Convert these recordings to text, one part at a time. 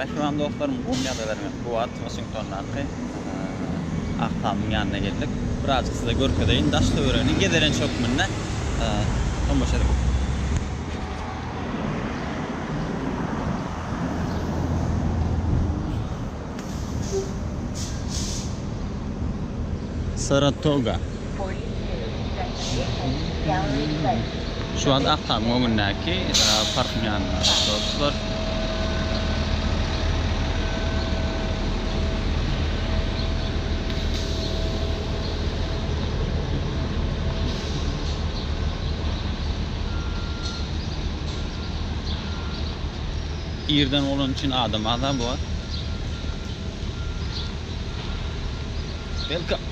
Mähriban dostlarym, gowy ýagdaýlar bu wagt Waşingtondaky Ak Tamyň ýanyna geldik. Birazjyk size görkezeýin daş töweregini gezelenç hökmünde tomaşa ediň. Saratoga. Şu wagt Ak Tamyň öňündäki parkyň ýanynda dostlar. Irden bolany üçin adam az-a bu wagt. Welcome.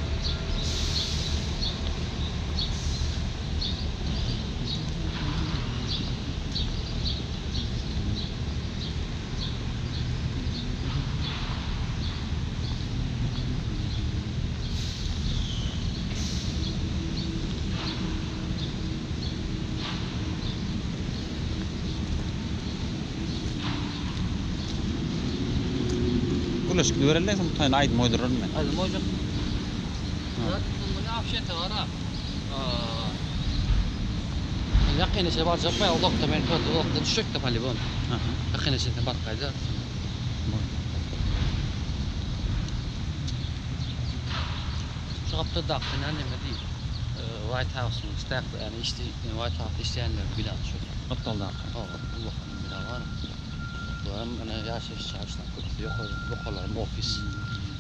Gürleşip gidibereli sen bu taýyny aýdym oýduraryn men. Aýdym oýjak. Ýakyn içe barjak ben uzakda men köte uzakda düşjekde polibon. Ýakyn içe baryp gaýdarys. Şu gapdaldaky bina neme diýip, White House-yň staff, ýagny işde, White House-da işleýänleriň binasy şu. Gapdaldaky. Hawa, ullakan bina bar. Bularam ine ýaşaýyş jaýy şular köpüsi ýokary, ýokarlaram ofis.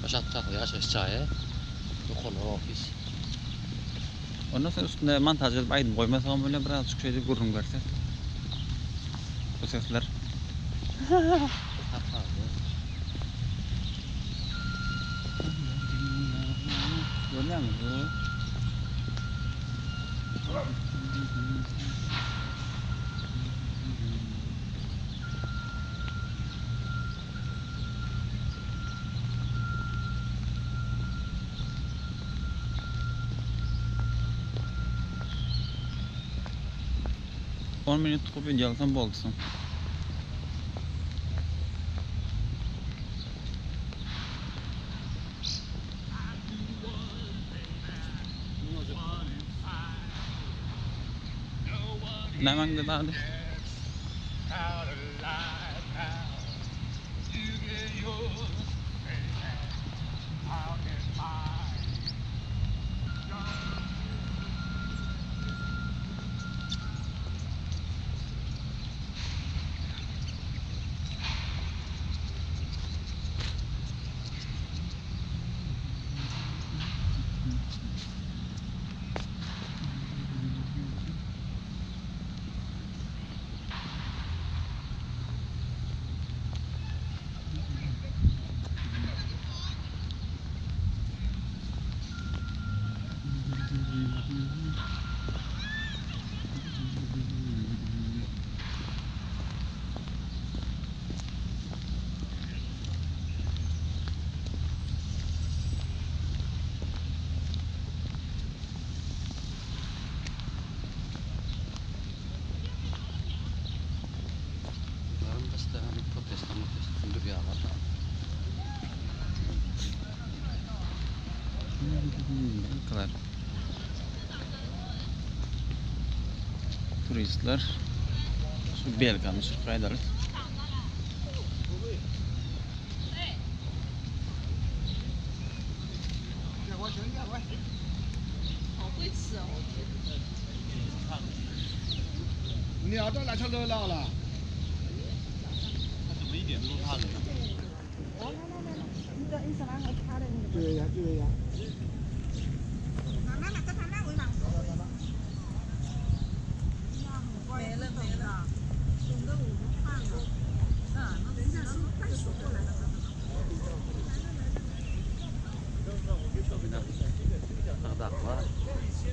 Aşakdaky ýaşaýyş jaýy, ýokarlary ofis. Ondan soň üstüne montaž edip aýdym goýmasagam bolýar, birazjyk şeýdip gürrüň bersek. Bu sesler. Görýäňmi bu? On minut tutup video alsam boldy soň. Nämäň dedi ady? Turistler şu belgany uçuryp gaýdaly.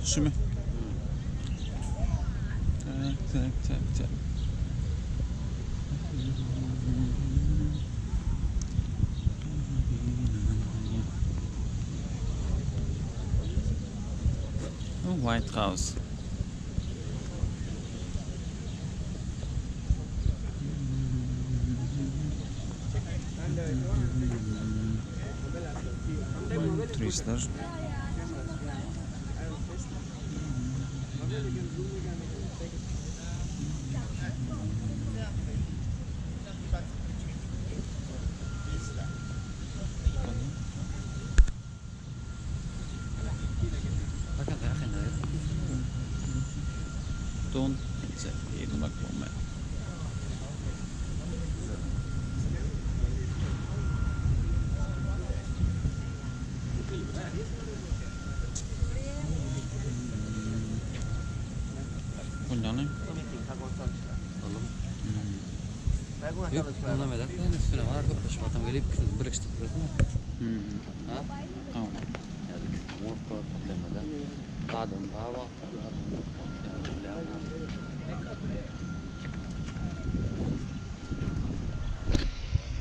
Şumy? Tak, tak, tak, tak. White House. Turistler. Don 103. Bolýany. Yok, ondan medak yani üstüne var. Köpleşip adam gelip birleştirip durasın. Ha? Tamam. Yani work problemede. Adam daha var.